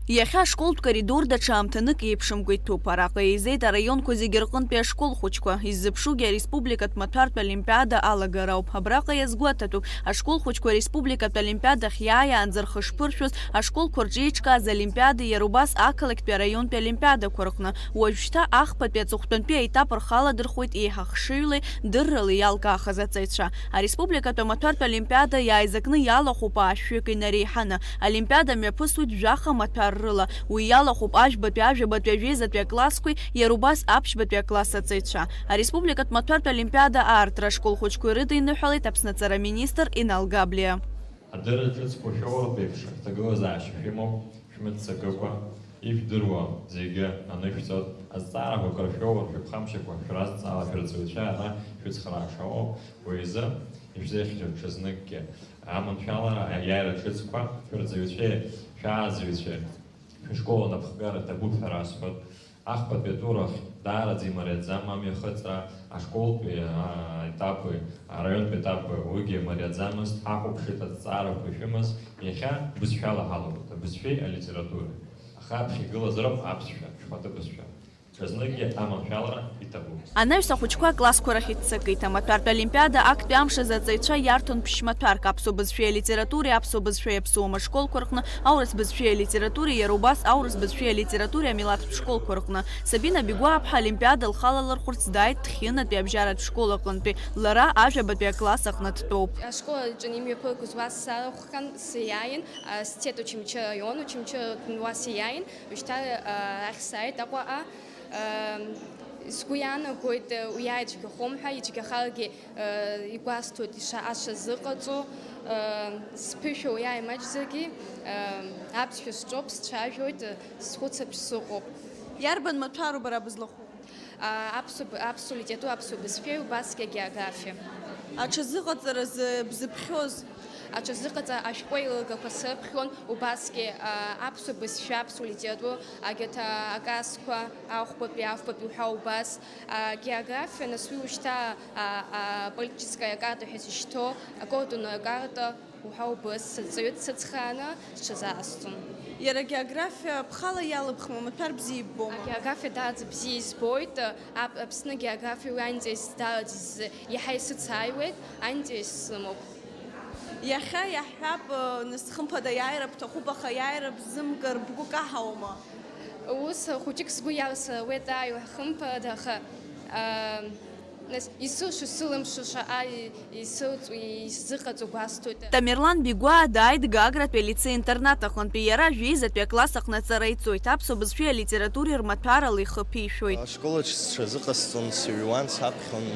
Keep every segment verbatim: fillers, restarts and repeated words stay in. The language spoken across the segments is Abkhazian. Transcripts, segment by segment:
Иахьа ашколтә коридор даҽа аамҭанык еиԥшымкәа иҭәуп. Араҟа еизеит араионқәа зегьы рҟынтәи ашкол хәыҷқәа. Иззыԥшугьы ареспубликатә маҭәартә олимпиада алагароуп. Абраҟа иазгәаҭатәуп, ашкол хәыҷқәа ареспубликатә олимпиадахь иааиаанӡа рхы шԥыршәоз, ашколқәа рҿы еиҿкааз олимпиада, иара убас ақалақьтәи араионтәи олимпиадақәа рҟны. Уажәшьҭа ахԥатәи аҵыхәтәантәи аетап рхаладырхәуеит еиҳа хшыҩлеи дырралеи иалкаахаз аҵаҩцәа. Ареспубликатә амаҭәартә олимпиада иааизакны иалахәуп аашәҩык инареиҳаны. Олимпиада мҩаԥысуеит жәаха маҭәар рыла. Уи иалахәуп ажәбатәи, ажәабатәи, ажәеизатәи аклассқәеи, иара убас аԥшьбатәи акласс аҵаҩцәа. Ареспубликатә маҭәартә олимпиада аартра ашкол хәыҷқәа ирыдиныҳәалеит Аԥсны аҵара министр Инал Габлиа. Адырра ҿыцқәа шәоуртә еиԥш рҭагылазаашьа шәымоуп, шәмыццакыкәа, ишәдыруа зегьы анышәҵоит, азҵаарақәа акыр шәоур, шәыԥхамшьакәа шәразҵаала, шәырҵаҩцәа ара шәыцхрааша ыҟоуп, уи азы ишәзеиӷьу ҽазныкгьы аманшәалара, аиааира ҿыцқәа, шәырҵаҩцәеи шәааӡаҩцәеи шәышкол анапхгара ҭабуп ҳәа расҳәоит. Ахԥатәи атур ахь даараӡа имариаӡам амҩахыҵра, ашколтәи, а, етапи, араионтәи етапи уигьы мариаӡамызт, ҳахәаԥшит азҵаарақәа шәымаз, иахьа бызшәала ҳалагоит, абызшәеи алитературеи. Аха аԥхьа игылазароуп аԥсшәа, шәхатәы бызшәа. Ҽазныкгьы аманшәалара иҭабуп. Анаҩс ахәыҷқәа аклассқәа рахь иццакит. Амаҭәартә олимпиада актәи амш азы аҵаҩцәа иарҭон ԥшьмаҭәарк аԥсуа бызшәеи алитературеи аԥсуа бызшәеи аԥсуа мышколқәа рҟны, аурыс бызшәеи алитературеи, иара убас аурыс бызшәеи алитературеи амилаҭтә школқәа рҟны. Сабина Бигәааԥҳа олимпиада лхалалырхәырц дааит Ҭхьынатәи абжьаратә школ аҟынтәи. Лара ажәабатәи акласс аҟны дтәоуп. Ашкол аҿы имҩаԥыргоз уа сарахәхан, сиааин, а, сцеит Очамчы араион, Очамчы аҟны уа сиааин, уажәшьҭа, а, ахь сааит Аҟәаҟа. Ам, сгәы иаанагоит, уи иааицәгьахом ҳәа, ицәгьахаргьы, а, игәасҭоит ишаҟа сшазыҟаҵо. Ам, сԥышәа уи ааимаҷзаргьы, ам, аԥсшәа сҿоуп, сцәажәоит, схәыцаԥшь сыҟоуп. Иарбан маҭәару бара бызлахәу? А, аԥсуа б-, аԥсуа литература, аԥсуа бызшәеи убасгьы агеографиа. Аҽазыҟаҵаразы бзыԥхьоз? Аҽазыҟаҵара ашәҟәы еилыргақәа срыԥхьон, убасгьы, а, аԥсуа бызшәа, аԥсуа литература, агьырҭ, а, аклассқәа, ахәбатәи, афбатәи уҳәа убас, а, географиа, нас уи ушьҭа, а, а, политическая карта ҳәа зышьҭоу, акультурная карта уҳәа убас, сырҵаҩы дсыцхрааны сҽазаасҵон. Иара агеографиа бхала иалыбхма, маҭәар бзиа иббома? Агеографиа даараӡа бзиа избоит, ап-, Аԥсны агеографиа уи аинтерес даараӡа из-, иаҳа исыцааиуеит, аинтерес сымоуп. Иахьа иаҳҳәап, нас, хымԥада, аиааира бҭахуп, аха аиааира бзымгар бгәы каҳауама? Ус хәыҷык сгәы иалсуеит, ааи, хымԥада, аха, аа, нас, исылшо, сылымшо шаҟа исылҵуа, исзыҟаҵо гәасҭоит. Тамерлан Бигәаа дааит Гагратәи алицеи-интернат аҟынтәи, иара жәеизатәи акласс аҟны аҵара иҵоит, аԥсуа бызшәеи алитературеи рмаҭәарала ихы ԥишәоит. Ашколаҿ сҽазыҟасҵон, сыҩуан, саԥхьон,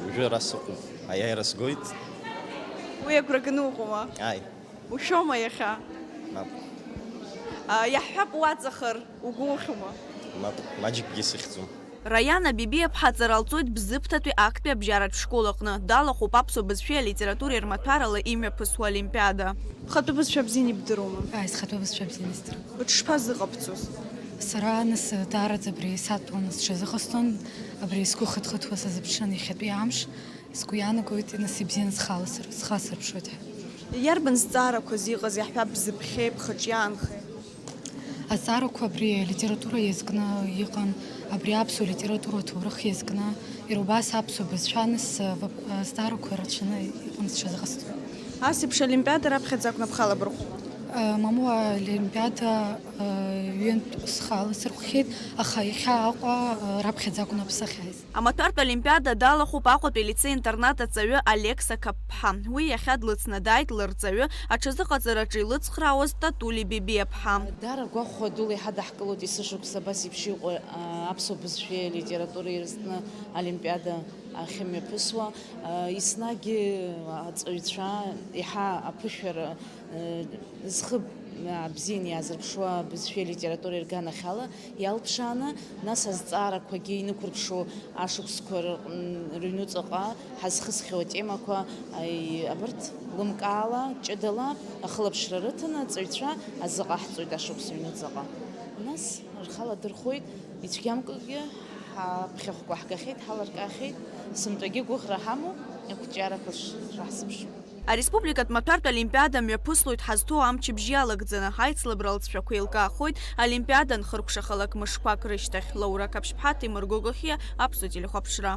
уажәы ара сыҟоуп, аиааира сгоит. Уи агәра ганы уҟоума? Ааи. Ушәома иахьа? Мап. А, иаҳҳәап, уаҵахар угәы ухьума? Мап, маҷыкгьы сыхьӡом. Раиана Бибиаԥҳа аҵара лҵоит Бзыԥҭатәи актәи абжьаратә школ аҟны. Далахәуп аԥсуа бызшәеи алитературеи рмаҭәарала имҩаԥысуа олимпиада. Бхатәы бызшәа бзианы ибдыруама? Ааи, схатәы бызшәа бзианы исдыруеит. Быҽшԥазыҟабҵоз? Сара, нас, даараӡа абри саҭәон, сҽазыҟасҵон, абри сгәы хыҭхыҭуа сазыԥшын иахьатәи амш. Сгәы иаанагоит, нас, ибзианы схаласыр-, схасырԥшуеит ҳәа. Иарбан зҵаарақәаз иҟаз, иаҳҳәап, бзыԥхьеи бхаҿиаанхеи? Азҵаарақәа абри алитература иазкны иҟан, абри аԥсуа литература аҭоурых иазкны, иара убас аԥсуа бызшәа, нас, а, вап-, а, зҵаарақәа рацәаны иҟан сҽазыҟасҵо. Ас еиԥш олимпиада раԥхьаӡа акәны бхалабырхәума? А, мамоу, аолимпиада, а, ҩынтә схала сырхәхьеит, аха иахьа Аҟәа, а, раԥхьаӡа акәны аԥсахьа ааиз. Амаҭәартә олимпиада далахәуп Аҟәатәи алицеи-интернат аҵаҩы Олег Сақаԥԥҳа. Уи иахьа длыцны дааит лырҵаҩы, аҽазыҟаҵараҿы илыцхраауаз Татули Бибиаԥҳа. Даара агәахәуа дула иҳадаҳкылоит есышықәса абас еиԥш иҟоу, а, аԥсуа бызшәеи алитературеи рзтны олимпиада ахьымҩаԥысуа. А, еснагь аҵаҩцәа еиҳа аԥышәара Зхы бзианы иаазырԥшуа абызшәеи алитературеи рганахьала иалԥшааны, нас азҵаарақәагьы инықәырԥшу ашықәсқәа рыҟ-, рыҩнуҵаҟа ҳазхысхьоу атемақәа, аи, абарҭ лымкаала, ҷыдала ахылаԥшра рыҭаны аҵаҩцәа азы ҟаҳҵоит ашықәс ҩнуҵаҟа. Нас рхала дырхәоит, ицәгьамкәагьы ҳаԥхьахәқәа ҳгахьеит, ҳаларкаахьеит, сынтәагьы гәыӷра ҳамоуп, ақәҿиарақәа ш-, шаҳзыԥшу. Ареспубликатә маҭәартә олимпиада мҩаԥыслоит ҳазҭоу амчыбжь иалагӡаны, аицлабра алҵшәақәа еилкаахоит олимпиада анхыркәшахалак мышқәак рышьҭахь. Лаура Қаԥшьԥҳа, Ҭемыр Гогохиа, Аԥсуа телехәаԥшра.